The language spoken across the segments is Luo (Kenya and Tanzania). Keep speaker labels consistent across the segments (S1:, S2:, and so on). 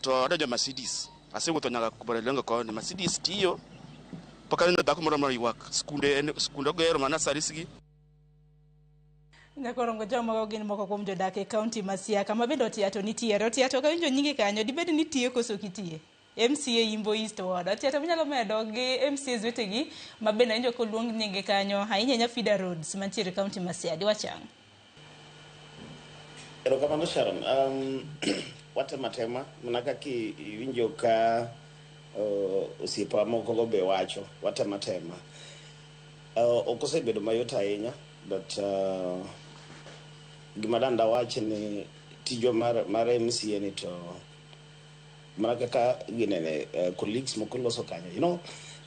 S1: To adonjo Mercedes. Asewuotho nyaka Koborelengo koni. Mercedes tiyo. Pok aneno dhako moro ma ywak. Skunde en skunde ogero mana saris gi.
S2: Nyakorongo jomago gin moko kuom jodak e kaunti ma Siaya ma bende Otiato nitiere. Otiato kawinjo nyingi kanyo dibed ni tiye koso ok itiye? MCA Yimbo East Ward. Otiato minyalo medo gi MCAs wetegi ma bende awinjo koluong nyingi kanyo ahinya ahinya feeder roads mantiere e kaunti ma Siaya. Diwach ang'o?
S3: Erokamano Sharon. Watemo atema mana kaka iwinjo ka osiepa moko go be wacho, watemo atema. Ok osebedo mayot ahinya but gima dang' dawach ni tijwa mar MCA ni to mana kaka ginene colleagues moko loso kanyo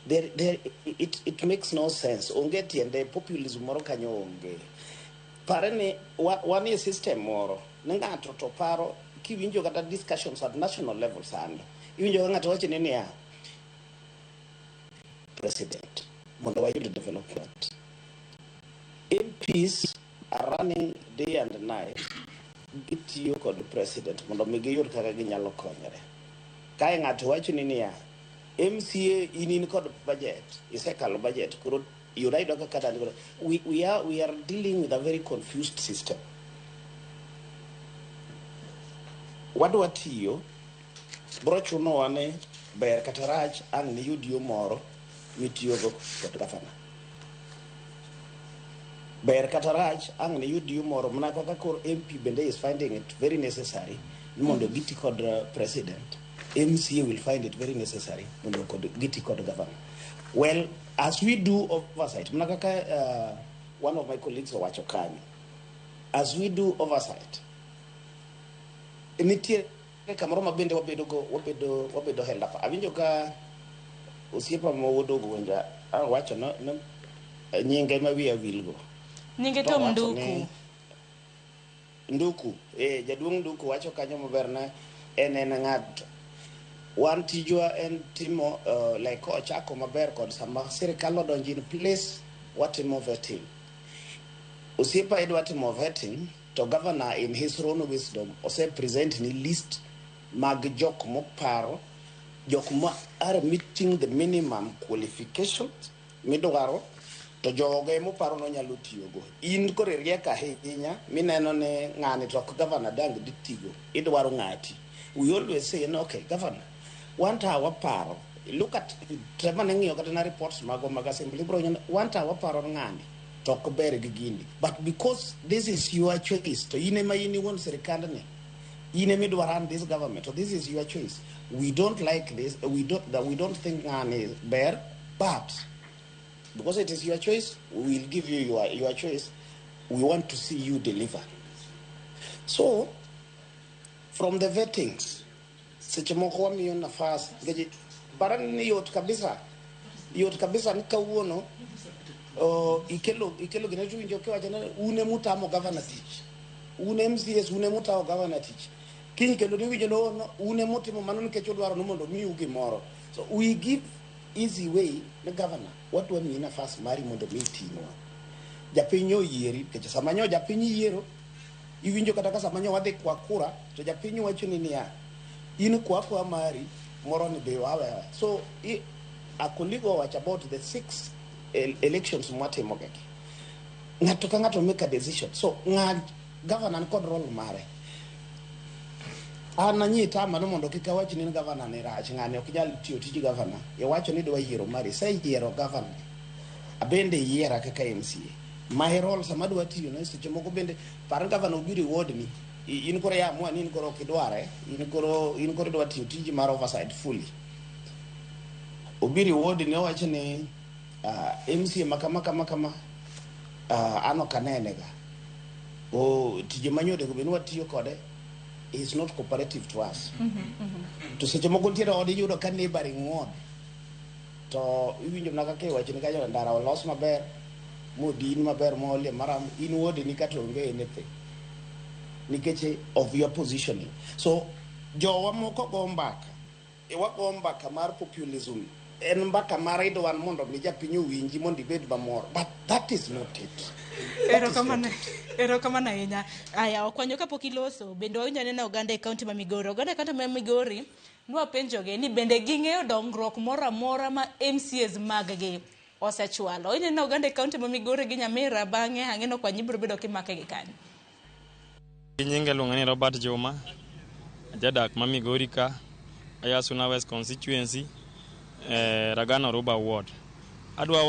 S3: there, it makes no sense. Onge tiende populism moro kanyo onge. Pare ni wan e system moro ni ng'ato to paro kiwinjo kata discussions at national level sani iwinjo ka ng'ato wacho ni niya president mondo wayud development. MPs are running day and night gitiyo kod president mondo mi giyud kaka ginyalo konyore. Kae ng'ato wacho ni niya MCA in kod budget isekalo budget koro yud ayuda kaka dani we are dealing with a very confused system. Wadwa tiyo bro chunowa ni ber kata rach ang' niyud yo moro mitiyogo kod gavana. Ber kata rach ang' niyud yo moro mana kaka koro MP bende is finding it very necessary ni mondo giti kod president. MCA will find it very necessary mondo kod giti kod governor. Well, as we do oversight, mana kaka one of my colleagues owacho kanyo, as we do oversight, nitie kamoro ma bende wabedo go wabedo held up. Awinjo ka osiepa ma wuod Ogonja wacho no, nyinge ma wiya wilgo.
S2: Nyinge
S3: To
S2: Tom
S3: owacho
S2: Nduku.
S3: ni Nduku, jaduong' Nduku wacho kanyo maber na en ng'ato. Wan tijwa en timo like kochako maber kod sama sirikal odonjo in place watimo vetting. Osiepa idwa timo vetting to governor in his own wisdom ose present ni list mag jok moparo jok ma are meeting the minimum qualifications midwaro to jogo emoparo nonyalo tiyogo. In koro iriek ahinya mineno ni ng'ani to ok governor dang' dhi tigo idwaro ng'ati. We always say no, okay governor wan to waparo look at tema ne ng'iyo kata na reports magwa mag assembly bro nyo wan to waparo ng'ani to ok ber gi gini but because this is your choice to in ema in iwuon sirikandni in ema idwa run this government so this is your choice. We don't like this, we don't think ng'ani ber, but because it is your choice, we will give you your choice. We want to see you deliver. So from the vettings seche moko wamiyo nafas nikech barani ni yot kabisa, yot kabisa ni kawuono ikelo gine to winjo kiwacho ni un emutamo governor tich, un MCAs un emutawo governor tich, kiny kendo niwinjo no, no un emutimo mano nikech udwaro ni mondo miu gimoro. So we give easy way ne governor, wadwa miyi nafas mari mondo mi itinwa japiny oyieri nikech sama nyo japiny yiero iwinjo kata ka sama nyo wadhi kwa kura to japiny wacho ni niya in kwa kwa mari moro ni be wawewa. So a colleague owacho about the six elections mwatimo gagi ng'ato ka ng'ato make a decision. So ng'a governor ni kod role mare an anyitama ni mondo kik awach ni governor ni rach ng'ani ok nyal tiyo tij governor. Iwacho ni idwa yiero mari iseyiero governor abende yiera kaka MCA my role sama adwa tiyo ne seche moko bende par governor obiro e ward ni in koro iamua ni in koro ok idware in koro idwa tiyo tiji mar oversight fully. Obiro e ward ni owacho ni MCA ma kama kama kama an ok anene ga o tije manyo onego bed ni watiyo kode is not cooperative to us. To seche moko nitiere od iyudo ka neighboring ward to iwinjo mana kaka iwacho ni kanyo ndara olos maber modin maber moolie maram in wodi kata onge anything nikech of your positioning. So jowa moko go mbaka e wago mbaka mar populism. En mbaka mar idwa mondo mi japiny owinji mondo ibed mamor, but that is not it. That is not
S2: Erokamano,
S3: it.
S2: erokamano ahinya. Aya, okwanyo kapok iloso, bende wawinjo anena oganda e kaunti ma Migori. Oganda e kaunti ma Migori, nwapenjogi ni bende ging'eyo dongruok moro amora ma MCAs mag-gi osechwalo. Winjo anena oganda e kaunti ma Migori gi Nyamira, bang'e ang'e ni okwanyo ibiro bedo kimake gi kanyo.
S4: Nyinga iluonga ni Robert Juma, jadak ma Migori ka, aya Suna West Constituency, Ragano Ruba Ward. Adwa